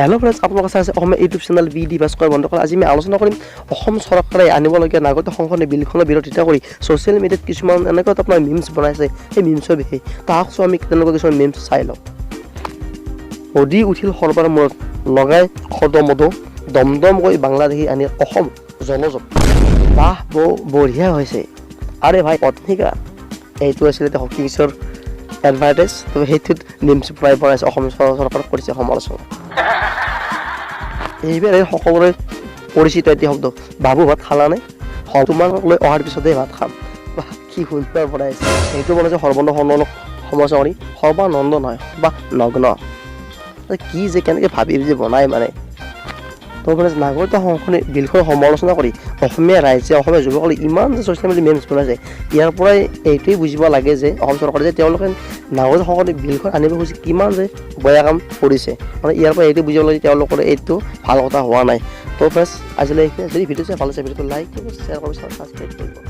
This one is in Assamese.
হেল্ল' ফ্ৰেণ্ডছ, আপোনালোকে চাই আছে Assamese YouTube channel B D Bhaskar. বন্ধুসকল, আজি আমি আলোচনা কৰিম অসম চৰকাৰে আনিবলগীয়া নাগৰিকত্ব সংশোধনী বিলখনৰ বিৰোধিতা কৰি ছ'চিয়েল মিডিয়াত কিছুমান এনেকুৱা এটা আপোনাৰ মিমছ বনাইছে, সেই মিমছৰ বিষয়ে। তাক চোৱা, আমি তেনেকুৱা কিছুমান মিমছ চাই লওঁ। মোদী উঠিল সৰ্বাৰ মূৰত লগাই খদ মদ, দমদমকৈ বাংলাদেশী আনি অসম জলজত। বাহ, বৌ বঢ়িয়া হৈছে। আৰে ভাই, পত্নীকা এইটো আছিলে এতিয়া হকিংছৰ এডভাৰটাইজ। তো সেইটোত মিমছ প্ৰায় বনাইছে, অসম চৰকাৰক কৰিছে সমালোচনা। এইবাৰ এই সকলোৰে পৰিচিত এটি শব্দ, "বাবু, ভাত খালানে?" তোমাক লৈ অহাৰ পিছতহে ভাত খাম। বাহ, কি সুন্দৰ বনাইছে। সেইটো বনাইছে সৰ্বানন্দ সোণোৱালক সমালোচনা কৰি, সৰ্বানন্দ নহয়, বা নগ্ন কি যে কেনেকৈ ভাবি যে বনাই মানে। তো মানে নাগৰিকত্ব সংশোধনী বিলখন সমালোচনা কৰি অসমীয়া ৰাইজে, অসমীয়া যুৱকসকলে ইমান যে ছ'চিয়েল মিডিয়া মিমছ বনাইছে, ইয়াৰ পৰাই এইটোৱেই বুজিব লাগে যে অসম চৰকাৰে যে তেওঁলোকে নাগৰিকত্ব সংশোধনী বিলখন আনিব খুজি কিমান যে বেয়া কাম কৰিছে। মানে ইয়াৰ পৰা এইটো বুজিব লাগে যে তেওঁলোকৰ এইটো ভাল কথা হোৱা নাই। তো ফ্ৰেণ্ডছ, আজিলৈ এইখিনিয়ে। যদি ভিডিঅ' চাই ভাল হৈছে, ভিডিঅ'টো লাইক কৰিব, শ্বেয়াৰ কৰিব, ছাবস্ক্ৰাইব কৰিব।